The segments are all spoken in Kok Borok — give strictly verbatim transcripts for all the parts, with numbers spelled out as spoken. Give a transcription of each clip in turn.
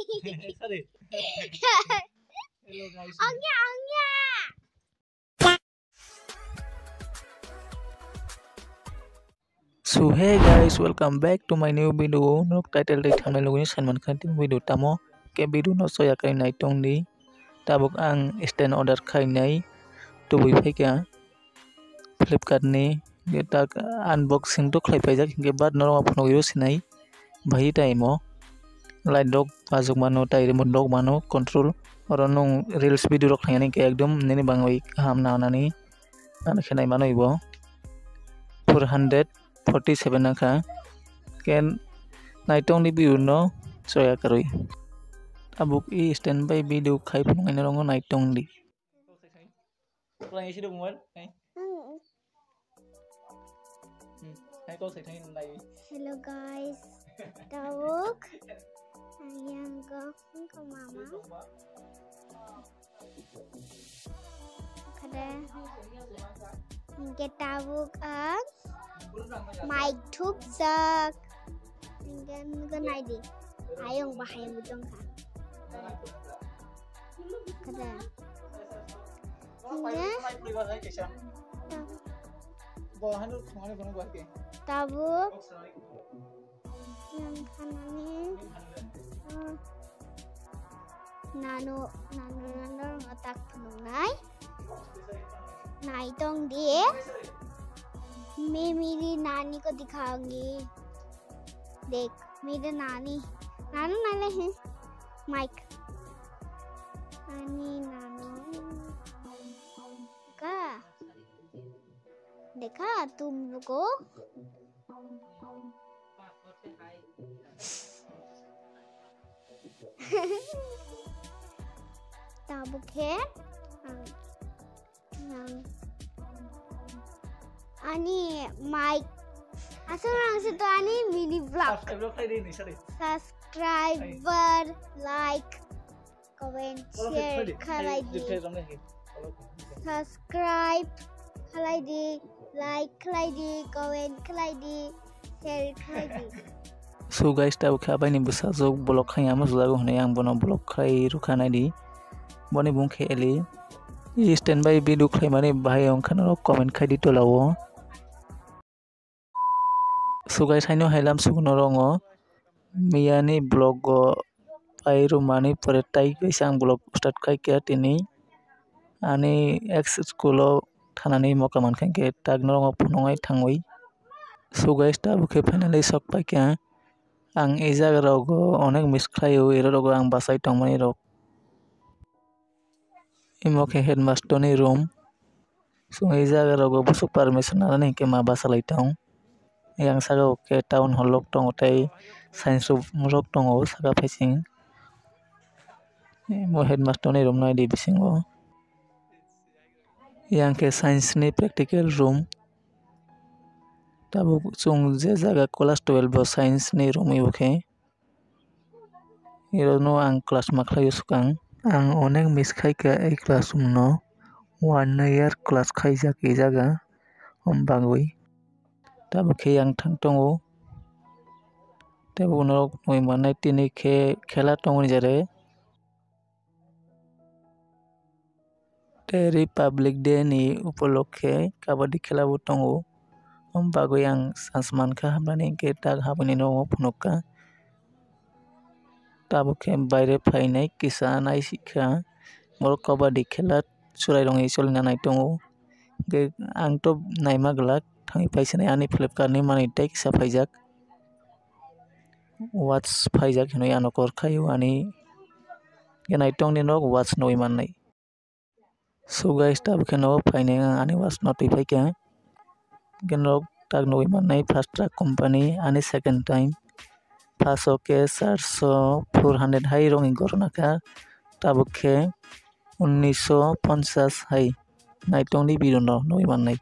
Sorry. Hello guys. Ongya, ongya. So hey guys, welcome back to my new video. Nok title tei thumbnail logi saimani kha tini video tamo ke video no soya kai nai tong di. Tabuk ang stand order khainai tubui phaikha Flipkart ni. Ge tak unboxing to khlai paijak hinkhe but norok phunugwi o sinai. Bahai time o light rok achuk mano, tai remote rok mano control. Oro nwng reels video rok khlainani hinkhe ekdom nini bangwi kaham nangnani ano khe nai mano ibo. Four hundred forty seven wngkha. Ken naitong di view no soya kwrwi. Tabuk i stand by video khai phunuknai norok no naitong di. Kurang isi dong, Wan. Hai. Hmm. Hmm. Hai, kau saya tanya tentang ini. Hello guys. Tabuk. Ayang go ke mama. Kada. Hinkhe tabuk ang mic thupjak. Hinkhe nugwi naidi. Ayang bahai mujung kha. Kada. Hinkhe. Tabuk. Yang khanani, uh, nano, nano, nano, nano, tak phunuknai. Naitong di. Mimi di nani ko dikhangi. Dek, mimi di nani. Nano nale he. Mike. Ani nano. Ka. Dekha, tum ko. Tabuk khe ang, ang, ani mic. Asal ang situ ani mini vlog. Subscribe rok khai di ni, sorry. Subscriber, like, comment, share khalai di. Subscribe khalai di, like khalai di, comment khalai di, share khalai di. So guys, tabuk khe abaini bwsajwk vlog khai amo sujago hwnwi ang bono vlog khai rwkha naidi. Boni bung khe Eli. I stand by video khlaimani bahai wngkha norok comment khai di tola o. So guys, haino hailam suguno rongo. Miyani vlog o pai rwmani pore tai kaisa ang vlog start khaikha tini. Ani ex school o thanani moka mankha hinkhe tak norongo phunuknai thangwi. So guys, tabuk khe finally sok paikha. Ang e jaga rogo onek miss khlaio, ero rogo ang bachai tongmani rok. Imo khe headmaster ni room. Chwng e jaga rogo bwswk permission nanani hinkhe ma bachalai tong. Yang saka o khe town hall rok tongo tei science room rok tongo saka facing. Imo headmaster ni room naidi bisingo. Yang khe science ni practical room. Tabuk chwng je jaga class twelve o science ni room ibo khe. Irono ang class ma khlaio swkang. Ang onek miss khaikha ei classroom no. One year class khaijak e jaga. Om bagwi. Tabuk khe yang thang tongo. Tei bo norok nugwi mannai tini khe khela tongo ni jare. Tei Republic Day ni upolokhe kabaddi khela bo tongo. Om bagwi ang chance mankha, hamnani hinkhe tak habwini nogo phunukha. Tabuk khe baire phainai kisa naisikha, borok kabaddi khela chwrai rwngwi choli nanai tongo. Hinkhe ang to naima glak, thangwi paisinai ani Flipkart ni manwi tei kisa phaijak. Watch phaijak hinwi ano kor khaio ani, hinkhe naitongni nok watch nugwi mannai. So guys, tabuk khe nogo phainai ang ani watch no twi phaikha. Hinkhe norok tak nugwi mannai Fastrack company ani second time. First o khe charso four hundred hai rokni gorokna kha. Tabuk khe unniso ponchas hai. Naitongni video no nugwi mannai.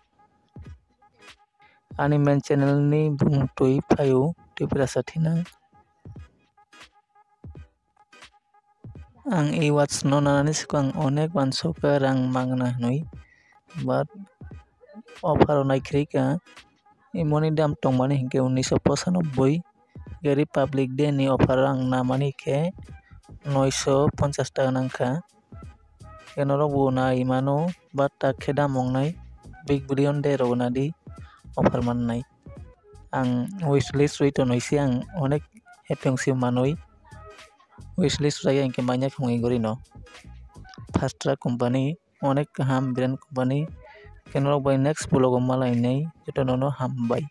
Ani main channel ni bumung twi phaio Tiprasa thina. Ang e watch no nanani swkang onek uansukha rang mangna hinwi, but offer o naikhirikha. Imoni dam tongmani hinkhe unniso pochanobboi, hinkhe Republic Day ni offer o ang namani khe noisho ponchas taka nangkha. Khe norok bo nai mano, batta khe dam wngnai, Big Billion Day rok nadi offer mannai. Ang wish list rwi tonwi se ang onek happy wng se manwi. Wish list rwya hinkhe manya khwngwi gori no. Fast Track company onek kaham brand company. Khe norok bai next vlog o malainai, jotono no hambai.